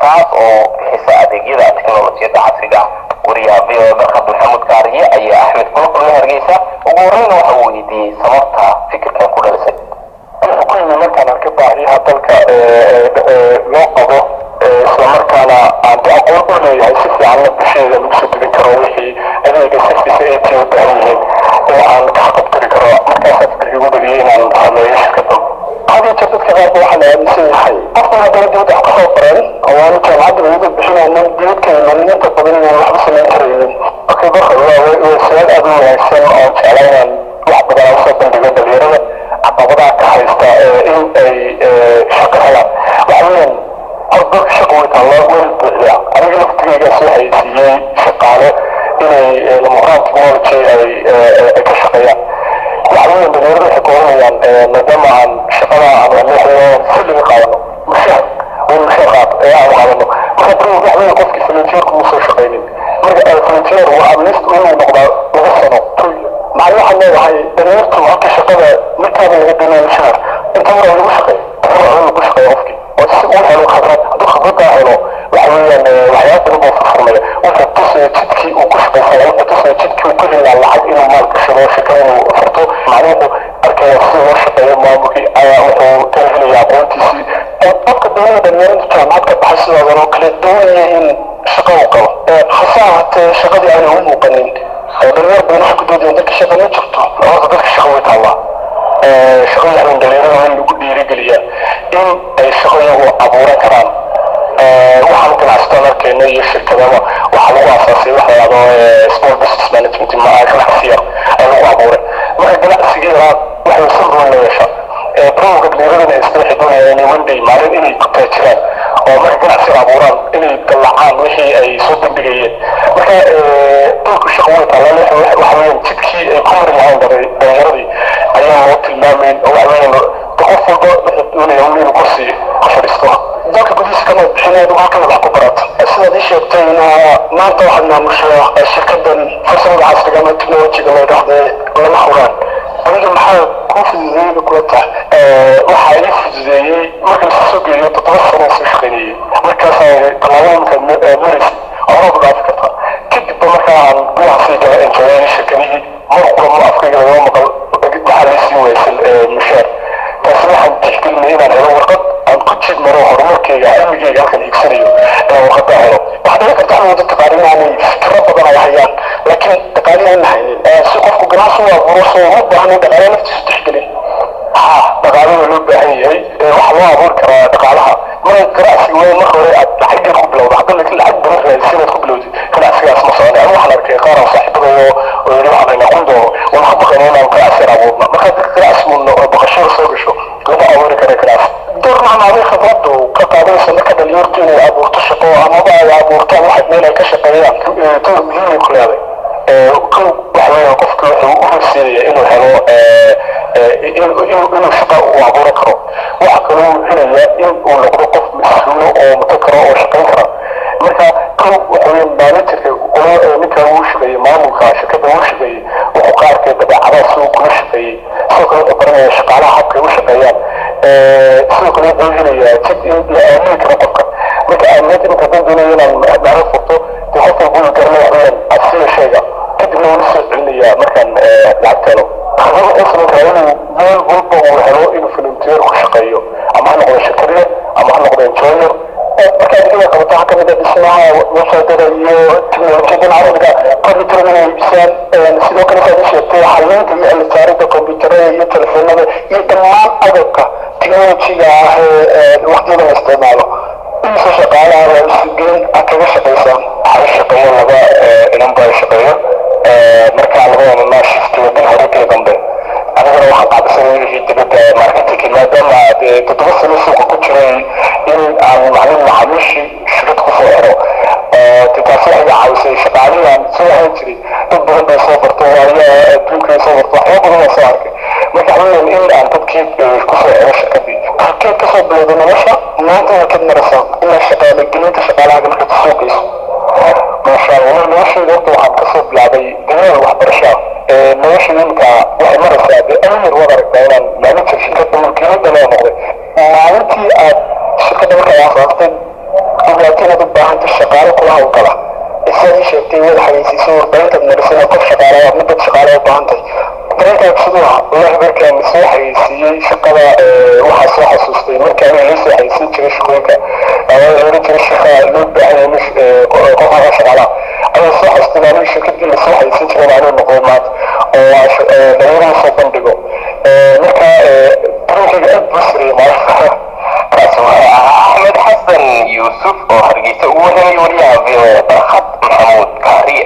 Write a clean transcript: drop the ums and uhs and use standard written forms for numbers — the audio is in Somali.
Taas oo bixisa adeegyada teknolojiyadda casriga ah. Wariyaha VOA Barkhad Maxamuud Kaariye ayaa Axmed kula kulmay Hargeysa. Ugu horreyna waxa uu weydiiyey sababta fikirkan ku dhalisay. Wuxuu ku yimi markaan arkay baahiyaha dalka loo qabo, islamarkaana aan de aqoon u leeyahay si fiicanna bulshada lagu soo degin karo wixii adeega service ay u baahan yihiin ee aan ka qabtiri karo. Markaasaa fikirka igu dhaliyay inaan sameeyo shirkaddan. Had iyo jeer dadka qaar ba waxaa la aaminsan yahay qofkan haddana dibadda wax kasoo qoran oo aanu jaamacadda laga bixinaynin, dibad ka imanin, inta badan inaan waxba samayn karaynin. Okay, Barkhad, waa su-aal aad u wanaagsan oo jeclaa inaan wax badan aan usoo bandhigo dhalinyarada caqabadaha ka haysta in ay shaqo helaan. Waxa weeyaan, hor dalka shaqa way taallaa, wayna buuxdaa. Aniga laftigeyga soo haysiiyey shaqaale inay Lamahuraan Technology ay ka shaqeeyaan. Waxa weeyaan, dhalinyarada waxay ku oranayaan, maadaama aan shaqada aan salary qaadano, mushaar wayn mushaar qaad ee aan qaadano. Marka bari waxa weeye, qofkii volunteerku muu soo shaqaynin. Marka volunteer waa at least inuu noqdaa 2 sano. Macna waxaad leedahay dhalinyartu halka shaqada markaaba laga doonayo mushaar inta hore lagu shaqeeyo, hore lagu shaqeeyo qofkii oo si uu helo khibrad. Hadduu khibraddaa helo, waxa weeyaan, waxyaaba badan buu furfurmaya. Wuxuu tusaya jidkii uu ku shaqaysanaya, wuxuu tusaya jidkii uu ku heli lahaa lacag inuu maal gashado, shirkad inuu furto. Macna wuxuu arkaya sida loo shaqeeyo maamulkii ayaa wuxuu kala helaya aqoontiisii. Qofka doonaya dhalinyarada jaamacad ka baxay sidoodan oo kale doonaya in shaqo uu qabo, hase ahaatee shaqadii aanay u muuqanin, oo dhalinyar badan waxay ku doodayaan dadka shaqa ma jirto. Horta dadka shaqa way taallaa. Shaqada waxaan dhalinyarada in lagu dhiirigeliyaa in ay shaqo iyagu abuuran karaan. Waxaan ganacsataan arkayna iyo shirkadaba waxaa lagu aasaasay waxa la yidhahdo small business management, ma ganacsi yar ayaa lagu abuuray. Marka ganacsigii yaraa waxay sabr la yeeshaa barnaamijka dhalinyarada haysta. Waxay doonayaan inay one day, maalin, inay ku taajiraan oo marka ganacsiga abuuraan inay dallacaan wixii ay soo bandhigayeen. Marka dhulku shaqo way taallaan. Waxa weeyaan, jidkii ay ku mari lahayn dhalinyaradii ayaa loo tilmaamayn, oo waxa weeyaan, qof walba wuxuu doonaya inuu kursi ku fadhiisto. Dalka gudihiisa kama bixin, adigu halkan wax ku barato. Sidaad ii sheegtayna, maanta waxaad maamushaa shirkadan farsamada casriga ama technologyga loo dhahday Lama Huraan. Adiga maxaa kuu fududeeyey ba kula tahay? Waxaa ii fududeeyey marka la soo geeyo 7 sano soo shaqaynayay, markaasaa tallaabada markaad maraysid horaad u dhaafi kartaa. Kadibba markaa aan gudaha sii gala enjoyay shirkadihii, mar qura ma afkayga lagama maqal waxaa lay siin waayay mushaar. Taasi waxaan tixgelinay inaan helo warqad aan ku jid maro horumarkayga, cilmigayga halkan hiigsanayo inaan warqadda helo. Waxaad dhici karta xanuun dadka qaar inaanay fikro badan ay hayaan, laakiin dhaqaalihi aan haynin. Si qofku ganacsi u abuuro, soo uma baahna in dhaqaalaha laftiisu tixgelin? Ha, dhaqaalaha loo baahan yahay. Waxaa loo abuuri karaa dhaqaalaha marka ganacsiga waa marka hore aad lacag yar ku bilowda. Hadda laakiin lacag badan raadisa inaad ku bilowdid, ganacsigaas ma soconay. Anigu waxaan arkay qaar aan saaxiibadayo oo yidhi waxaan haynaa $1000, waan ka baqayna inaan ganacsi yar abuurna. Marka dadka ganacsigu baqashada soo gasho, lama abuuri kara ganacsi. Door macnaaday khibradu ka qaadanaysa marka dhalinyartu inay abuurto shaqo amaba ay abuurtaan waxa meel ay ka shaqeeyaan, door muhiim ay ku leedahay. Kow, waxa weeyaan, qofka wuxuu u horseedaya inuu helo inuu shaqo uu abuuran karo. Waxa kaloo uu helayaa in uu noqdo qof mas-uulo oo muto karo oo shaqayn kara. Marka kow, waxa weeyaan, managerka qolo ninka uu shaqeeyey, maamulka shirkadda uu shaqeeyey, wuxuu ka arkay dabeecadaha si uu kula shaqeeyey. Sidoo kale wuxuu baranaya shaqaalaha habkay u shaqeeyaan. Sidoo kale wuxuu helayaa jid in la aamini karo qofka. Marka aaminaad iminka haddaan doonayo inaan macno furto, dee qof walba uu garanaya, waxa weeyaan, asiga shayga kadibna wuu soo celinayaa markaan lacagta helo. Khibrad wuxuu samayn karaa inuu meel walba uu helo inuu volunteer ku shaqeeyo, ama ha noqdo shirkad ama ha noqdo engineer. Marka adeegyada qabato waxaa kamid ah dhismaha website-ada iyo teknolojiyadan carabiga, computerada inay iibisaan. Sidoo kale, saad u sheegtay, xalinta iyo cilad saaridda computerada iyo telefoonada iyo dhammaan agabka technology-ga ah ee waqtiyada la isticmaalo. Imise shaqaalaha waa isugeyn aad kaga shaqaysaan? Waxaa shaqeeya laba inan baa shaqeeyo. Marka labadana naa shiftiga bil hore, bil dambe. Aniguna waxaan qaabilsanay wixii dibadda marketing, maadaama dee 7 sano suuqa ku jiray in aan maclin macaamiishii shirkad kusoo xiro. Dee taasi waxay iga caawisay shaqaalihii aan soo ahaan jiray. Dad badan bay soo bartay, waayaa adduunkay soo bartay, waxyaaba badan baan soo arkay. Marka waxa weeyaan in aan dadkii kusoo xiro shirkadii. Halkeed kasoo bilowday nolosha, maanta halkeed maraysaa ilaa shaqaale gelinta shaqaalaha markaad soo geyso? Maasha Allah, noloshayda horta waxaan kasoo bilaabay dadaal waxbarasha. Noloshayda imika waxay maraysaa dee amir waad aragtaa inaan manager shirkadda mulkiiladana noqday. Maalintii aad shirkadda markaa aasaastay ogaatay kula hawlgala. Sidaad ii sheegtay, wada xayeysiiso, warbaahintaad marisana, qof shaqaale mid dad shaqaale u baahan tahay. Dareenkaaga siduu ahaa? Wallahi, markaan soo xayeysiiyey shaqada, waxaa soo xasuustay markii aniga loo soo xayeysiin jiray shaqooyinka, la oran jiray shaqa loo baahan yahay, qof shaqaalaha ayaan soo xasuustay aniga shirkadii la soo xayeysiin jiray anuu noqdo maanta oo dhalinyarada soo bandhigo. Marka dareenkayga aad buu sareeyay maalinta. Kaasi wuxuu ahaa Axmed Xasan Yuusuf oo Hargeysa ugu warramay wariyaha VOA Barkhad Maxamuud Kaariye.